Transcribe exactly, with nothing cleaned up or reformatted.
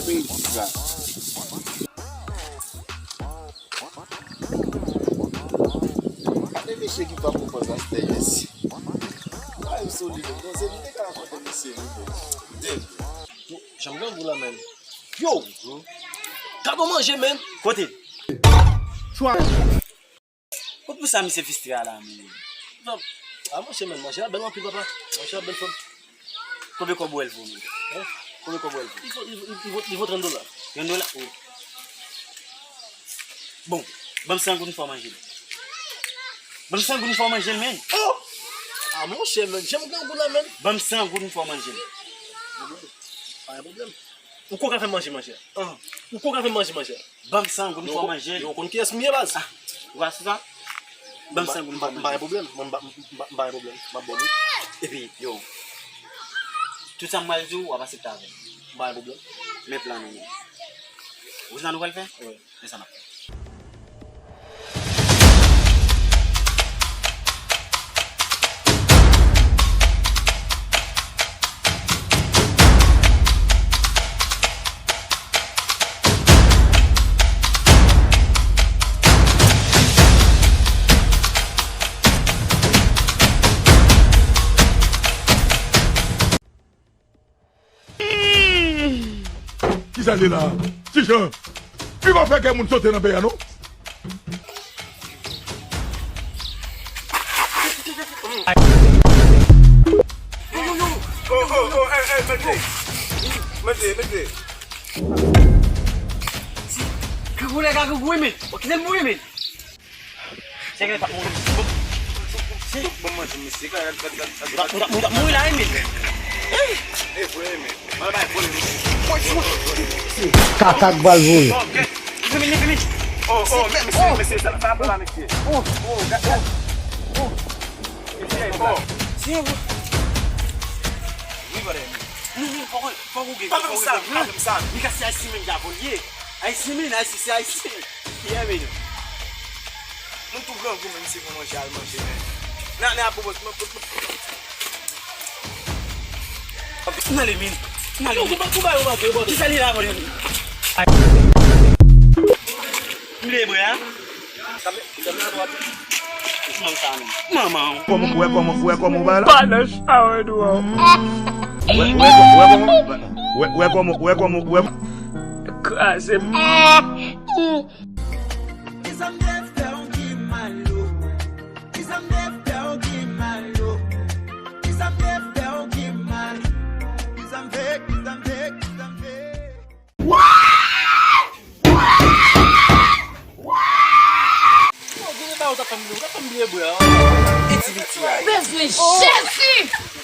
Sa peyi isit la. Gade mesye ki pa konprann sa, se mesye. Ay, solid. Non, se li te ka rakonte mesye, wi, men. Damn. Yo, janm grangou la, men. Yo! Gade yon manje, men. Kote? Chwa. Kot pou sa misye fistre a la, men? Non. Ah, monchè, men, manje a bèl anpil, papa. Manje a bèl fanm. Konbyen kòb ou wè l vo, men? Hein? Konbyen kòb ou wè l vo? Li vo, li vo, li vo, li vo trant dola. Trant dola? Wi. Bon, ban m san goud m fè w manje l. Ban m san goud m fè w manje l, men. Oh! Ah, monchè, men, janm grangou la, men. Ban m san goud m fè w manje l. Pa gen pwoblèm. Ou ko ka fè m manje, monchè. Ah. Ou ko ka fè m manje, monchè. Ban m san goud m fè w manje l. Yo konn kiyès m ye, baz. Ah, ou ka sou sa? Ban m san goud m fè w manje. M pa gen pwoblèm. Mwen, m pa, m pa, m pa gen pwoblèm. M ap ba w li. Epi, yo, tout sa m pral di w, w ap aksepte avè m. M pa gen pwoblèm. Men plan nou, men. Ou sa nou pral fè? Wi. Men sa n ap fè. Kisa l ye la? Ti Jan, li pa fè kè moun sote nan peyi a, non? Yo, yo, yo. Oh, oh, oh, hey, hey, mete. Mete, mete. Grangou, lè grangou, men. Ou kite l mouri, men. Se gen pa mouri. Bon, manje, mesye. Gad, gad, gad, gad. Ou t ap mouri la, wi, men. E vre, men. Mwen bay vole, mesye. Kaka k bal voye. Oh, ok. Li fini, li fini. Oh, oh, mesye, mesye, sa pa la, mesye. Oh, oh, gad, gad. Oh. Mesye, oh. Se vre. Wi, brother. Non, non, fòk, fòk ou gen, fòk ou gen. Pa fè m sa, pa fè m sa. Li ka se Ayisyen menm ki a vòlye. Ayisyen menm, Ayisyen, se Ayisyen. Yeah, men. Goumen misye pou manje, al manje, men. Nan, nan, apwopo, mwen, mwen, mwen. Nan li, min. Nan li, min. Kisa li la, mwen? M leve, a? Manman. Wè kòman, wè kòman, wè kòman w bay la. Pa nan chawè nou an. Wè, wè, wè kòman, wè, wè kòman, wè kòman, wè. Kraze m. Kisa m te fè w ki mal, o? Kisa m te fè w ki mal, o? Kisa m te fè w ki mal? Kisa m fè, kisa m fè, kisa m fè? Bon, vini ba ou ta fè m, ou ta fè m bliye bwè, o. Piti, piti, ay. Bezwen Jezi!